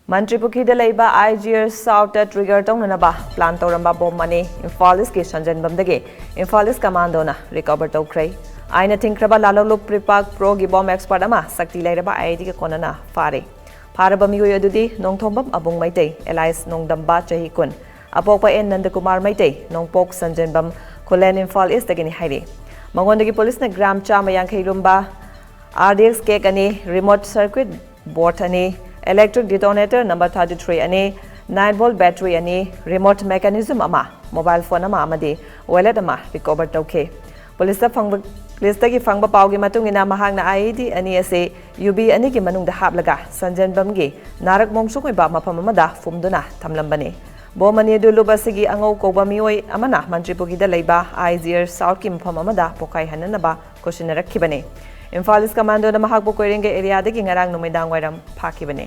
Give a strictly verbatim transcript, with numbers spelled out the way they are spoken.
ꯃꯟꯇ꯭ꯔꯤꯄꯨꯈ꯭ꯔꯤꯗ ꯂꯩꯕ ꯑꯥꯏ G R ꯁꯥꯎꯠꯇ trigger ꯇꯧꯅꯅꯕ plan ꯇꯧꯔꯝꯕ ꯕꯣꯝ ꯑꯅꯤ ꯏꯝꯐꯥꯜ ꯏꯁꯀꯤ ꯁꯟꯖꯦꯟꯕꯝꯗꯒꯤ ꯏꯝꯐꯥꯜ ꯏꯁ ꯀꯃꯥꯟꯗꯣꯅ ꯔꯤꯀꯣꯚꯔ ꯇꯧꯈ꯭ꯔꯦ꯫ ꯑꯥꯏꯟꯅ ꯊꯤꯡꯈ꯭ꯔꯕ ꯂꯥꯂꯣꯂꯨꯞ ꯄ꯭ꯔꯤꯄꯥꯛ ꯄ꯭ꯔꯣꯒꯤ ꯕꯣꯝ ꯑꯦꯛꯁꯄꯔꯠ ꯑꯃ ꯁꯛꯇꯤ ꯂꯩꯔꯕ ꯑꯥꯏ ꯗꯤꯒ ꯀꯣꯟꯅꯅ ꯐꯥꯔꯦ꯫ ꯐꯥꯔꯕ ꯃꯤꯑꯣꯏ ꯑꯗꯨꯗꯤ ꯅꯣꯡꯊꯣꯝꯕꯝ ꯑꯕꯨꯡ ꯃꯩꯇꯩ, ꯑꯦꯂꯥꯏꯁ ꯅꯣꯡꯗꯝꯕ, ꯆꯍꯤ ꯀꯨꯟ, ꯑꯄꯣꯛꯄ ꯑꯦꯟ ꯅꯟꯗꯀꯨꯃꯥꯔ ꯃꯩꯇꯩ, ꯅꯣꯡꯄꯣꯛ ꯁꯟꯖꯦꯟꯕꯝ, ꯈꯨꯂꯦꯟ, ꯏꯝꯐꯥꯜ ꯏꯁꯇꯒꯤꯅꯤ ꯍꯥꯏꯔꯤ꯫ ꯃꯉꯣꯟꯗꯒꯤ ꯄꯨꯂꯤꯁꯅ ꯒ꯭ꯔꯥꯝ ꯆꯥꯝꯃ ꯌꯥꯡꯈꯩ ꯂꯨꯝꯕ ꯑꯥꯔ ꯗꯤ ꯑꯦꯛꯁ ꯀꯦꯛ ꯑꯅꯤ, ꯔꯤꯃꯣꯠ ꯁꯔꯀ꯭ꯌꯨꯠ ꯕꯣꯔꯗ ꯑꯅꯤ, ꯏꯂꯦꯛꯇ꯭ꯔꯤꯛ ꯗꯤꯇꯣꯅꯦꯇꯔ ꯅꯝꯕꯔ ꯊꯥꯔꯇꯤ ꯊ꯭ꯔꯤ ꯑꯅꯤ, ꯅꯥꯏꯟ ꯚꯣꯜꯠ ꯕꯦꯇ꯭ꯔꯤ ꯑꯅꯤ, ꯔꯤꯃꯣꯠ ꯃꯦꯀꯥꯅꯤꯖꯝ ꯑꯃ, ꯃꯣꯕꯥꯏꯜ ꯐꯣꯟ ꯑꯃ ꯑꯃꯗꯤ ꯋꯦꯂꯦꯠ ꯑꯃ ꯔꯤꯀꯣꯚꯔ ꯇꯧꯈꯤ꯫ ꯄꯨꯂꯤꯁꯇ ꯐꯪꯕ, ꯄꯨꯂꯤꯁꯇꯒꯤ ꯐꯪꯕ ꯄꯥꯎꯒꯤ ꯃꯇꯨꯡ ꯏꯟꯅ ꯃꯍꯥꯛꯅ ꯑꯥꯏ ꯏ ꯗꯤ ꯑꯅꯤ ꯑꯁꯤ ꯌꯨ ꯕꯤ ꯑꯅꯤꯒꯤ ꯃꯅꯨꯡꯗ ꯍꯥꯞꯂꯒ ꯁꯟꯖꯦꯟꯕꯝꯒꯤ ꯅꯥꯔꯛ ꯃꯣꯡꯁꯣꯡ ꯑꯣꯏꯕ ꯃꯐꯝ ꯑꯃꯗ ꯐꯨꯝꯗꯨꯅ ꯊꯝꯂꯝꯕꯅꯤ꯫ ꯕꯣꯝ ꯑꯅꯤ ꯑꯗꯨ ꯂꯨꯞ ꯑꯁꯤꯒꯤ ꯑꯉꯧ ꯀꯧꯕ ꯃꯤꯑꯣꯏ ꯑꯃꯅ ꯃꯟꯇ꯭ꯔꯤꯄꯨꯈ꯭ꯔꯤꯗ ꯂꯩꯕ ꯑꯥꯏ ꯖꯤ ꯑꯥꯔ ꯁꯥꯎꯠꯀꯤ ꯃꯐꯝ ꯑꯃꯗ ꯄꯣꯈꯥꯏꯍꯟꯅꯅꯕ ꯈꯨꯠꯁꯤꯟꯅꯔꯛꯈꯤꯕꯅꯤ꯫ ꯏꯝꯐꯥꯜ ꯏꯁ ꯀꯃꯥꯟꯗꯣꯅ ꯃꯍꯥꯛꯄꯨ ꯀꯣꯏꯔꯦꯡꯒꯩ ꯑꯦꯔꯤꯌꯥꯗꯒꯤ ꯉꯔꯥꯡ ꯅꯨꯃꯤꯗꯥꯡ ꯋꯥꯏꯔꯝ ꯐꯥꯈꯤꯕꯅꯤ꯫